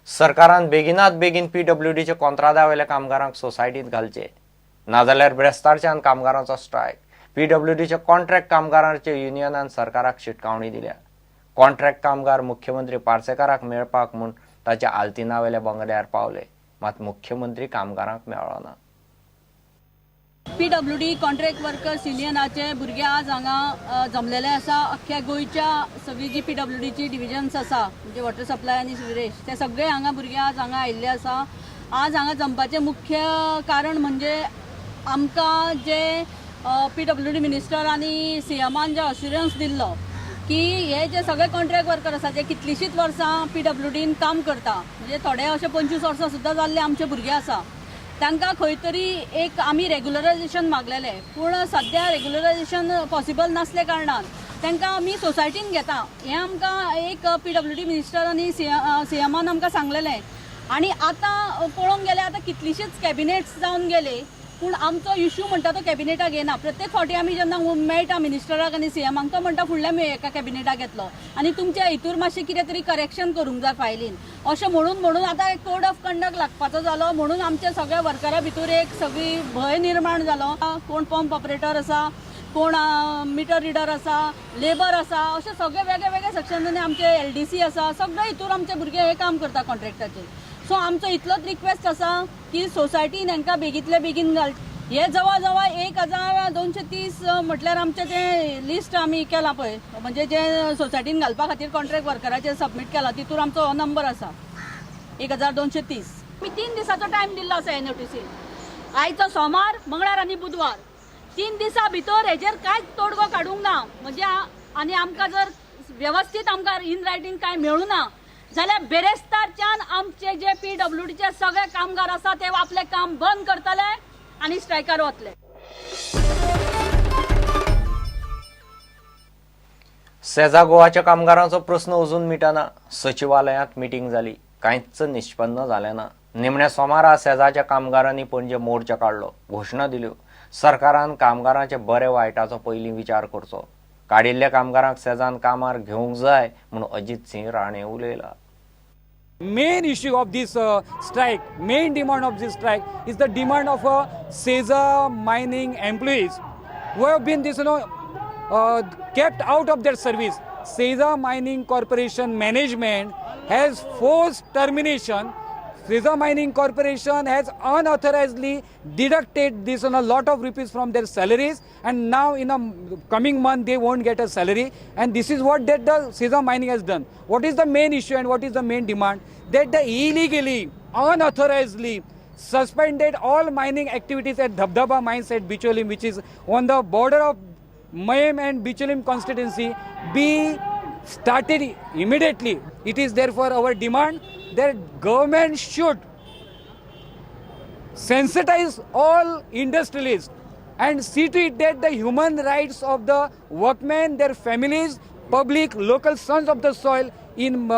सरकारान बेगिनात बेगीन पीडब्ल्यूडीच्या कोंत्रादावेल्या कामगारांक सोसायटींत घालचे, नाजाल्यार ब्रेस्तारच्यान कामगारांचो स्ट्रायक. पीडब्ल्यूडीच्या कॉन्ट्रॅक्ट कामगारांच्या युनियनान सरकाराक शिटकावणी दिल्या. कॉन्ट्रॅक्ट कामगार मुख्यमंत्री पार्सेकाराक मेळपाक म्हूण ताच्या आल्तिनावेल्या बंगल्यार पावले, मात मुख्यमंत्री कामगारांक मेळ्ळो ना. पीडब्ल्यूडी कॉन्ट्रॅक्ट वर्कर्स युनियनाचे भुरगे आज हांगा जमलेले आसा. अख्ख्या गोंयच्या सगळी जी पीडब्ल्यूडीची डिविजन्स आसा, म्हणजे वॉटर सप्लाय आनी सिवरेज, ते सगळे हांगा भुरगे आज हांगा आयिल्ले आसा. आज हांगा जमपाचें मुख्य कारण म्हणजे आमकां जे पीडब्ल्यूडी मिनिस्टर आनी सीएमान जे अश्युरन्स दिल्लो की हे जे सगळे कॉन्ट्रॅक्ट वर्कर आसा, जे कितलींशींच वर्सां पीडब्ल्यूडीन काम करता, म्हणजे थोडे अशे 25 वर्सां सुद्दां जाल्ले आमचे भुरगे आसा, तांकां खंय तरी एक आमी रेगुलरायझेशन मागलेलें. पूण सद्या रेगुलरायझेशन पॉसिबल नासल्या कारणान तांकां आमी सोसायटीन घेता हें आमकां एक पीडब्ल्यूडी मिनिस्टर आनी सीएमान आमकां सांगलेलें. आनी आतां पळोवंक गेल्यार आतां कितलींशींच कॅबिनेट्स जावन गेले, पूण आमचो इशू म्हणटा तो कॅबिनेटाक येना. प्रत्येक फावटी आमी जेन्ना मेळटा मिनिस्टराक आनी सीएमाक, तो म्हणटा फुडल्या एका कॅबिनेटाक येतलो आनी तुमच्या हितूर मातशें कितें तरी करेक्शन करूंक जाय फायलीन, अशें म्हणून म्हणून आतां एक कोड ऑफ कंडक्ट लागपाचो जालो म्हणून आमच्या सगळ्या वर्करा भितर एक सगळी भंय निर्माण जालो. कोण पंप ऑपरेटर आसा, कोण मिटर रिडर आसा, लेबर आसा, अशे सगळे वेगळे वेगळे सेक्शनांनी आमचे एलडीसी आसा, सगळे हितूर आमचे भुरगे हे काम करता कॉन्ट्रॅक्टाचेर. सो आमचो इतलोच रिक्वेस्ट आसा की सोसायटीन हांकां बेगींतले बेगीन घाल. हे जवळ जवळ 1230 म्हटल्यार आमचें तें लिस्ट आमी केलां पळय, म्हणजे जे सोसायटीन घालपा खातीर कॉन्ट्रॅक्ट वर्कराचेर सबमीट केलां, तितूर आमचो हो नंबर आसा, 1230. आमी 3 दिसाचो टायम दिल्लो आसा हे नोटीसीन. आयचो सोमार, मंगळार आनी बुधवार, 3 दिसां भितर हेजेर कांयच तोडगो काडूंक ना म्हणजे आनी आमकां जर वेवस्थीत आमकां इन रायटींग कांय मेळूं ना जाल्यार बेरेस्तारच्यान आमचे जे पीडब्ल्यूडीचे सगळे कामगार आसा ते आपलें काम बंद करतले आनी स्ट्रायकार वतले. सेजा गोवाच्या कामगारांचो प्रस्न अजून मिटना. सचिवालयांत मिटींग जाली, कांयच निष्पन्न जालें ना. निमण्या सोमारा सेजाच्या कामगारांनी पणजे मोर्चा काडलो, घोशणा दिल्यो. सरकारान कामगारांचे बरे वायटाचो पयलीं विचार करचो, काडिल्ल्या कामगारांक सेजान कामार घेवंक जाय म्हूण अजित सिंह राणे उलयला. Main issue of this strike, main demand of this strike is the demand of Seza mining employees who have been this kept out of their service. Seza Mining Corporation management has forced termination. Seza Mining Corporation has unauthorizedly deducted this on a lot of rupees from their salaries, and now in a coming month they won't get a salary. And this is what that the Seza Mining has done. What is the main issue and what is the main demand? That the illegally, unauthorizedly suspended all mining activities at Dhabdhaba mines at Bicholim, which is on the border of Mayem and Bicholim constituency, be started immediately. It is therefore our demand that government should sensitize all industrialists and see to it that the human rights of the workmen, their families, public, local sons of the soil in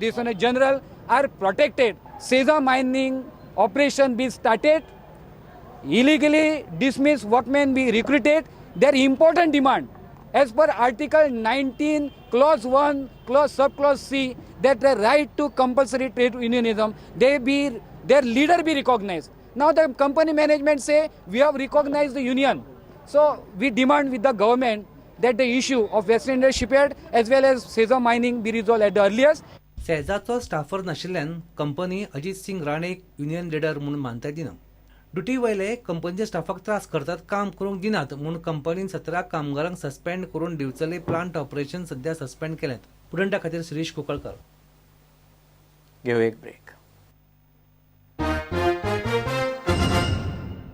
this one in general are protected. Seza mining operation be started, illegally dismissed workmen be recruited. Their important demand as per Article 19, Clause 1, Clause Sub Clause C, that the right to compulsory trade unionism, they be their leader be recognized. Now the company management say we have recognized the union. So we demand with the government that the issue of West India Shipyard as well as Seza mining be resolved at the earliest. सेजाचो स्टाफर नाशिल्ल्यान company Ajit Singh राणेक union leader म्हूण मान्यताय दिना. Duty वयले कंपनीच्या स्टाफाक त्रास करतात, काम करूंक दिनात म्हूण कंपनीन 17 कामगारांक सस्पेंड करून दिवचले प्लांट ऑपरेशन सध्या सस्पेंड केलें. प्रुडंटा खातीर शिरीष कुंकळकर. घेऊ एक ब्रेक.